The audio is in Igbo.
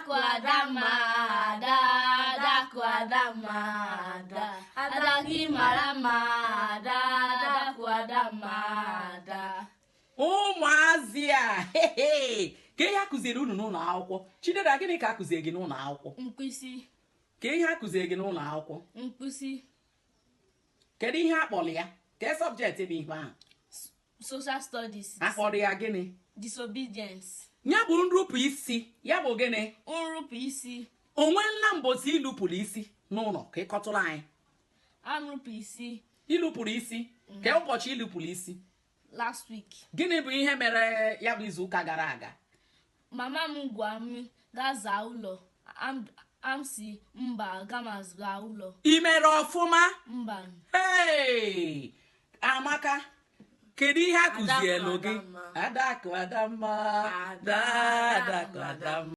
Adakụ Adamma, ada, Adakụ Adamma, ada, ada gị mara mma, ada, Adakụ Adamma, ada. Ụmụazị a, ka ihe a kụziiri unu n'ụlọ akwụkwọ? Chidera, gịnị ka a kụziiri gị n'ụlọ akwụkwọ? Mkpịsị. Ka ihe a kụziiri gị n'ụlọ akwụkwọ? Mkpịsị. Kedu ihe a kpọrọ ya? Ka subject bụ ihe ahụ? Social studies. A kpọrọ ya gịnị? Disobedience. Ya bụ nrupụ isi. Ya bụ gịnị? Nrupụ isi. O nweela mbọsị ilupụrụ isi n'ụlọ? Ka ị kọtụrụ anyị. Amrupụ isi. Ilupụrụ isi ka ụbọchị ilupụrụ isi? Last week. Gịnị bụ ihe mere ya bụ izu ụka gara aga? Mama m gwa m gaa zaa ụlọ. Am si mba, aga m aza ụlọ. Ị mere ọfụma? Mba. Hey! Amaka, kedu ihe a kụzielu gị? Adakụ Adamma, Adakụ Adamma.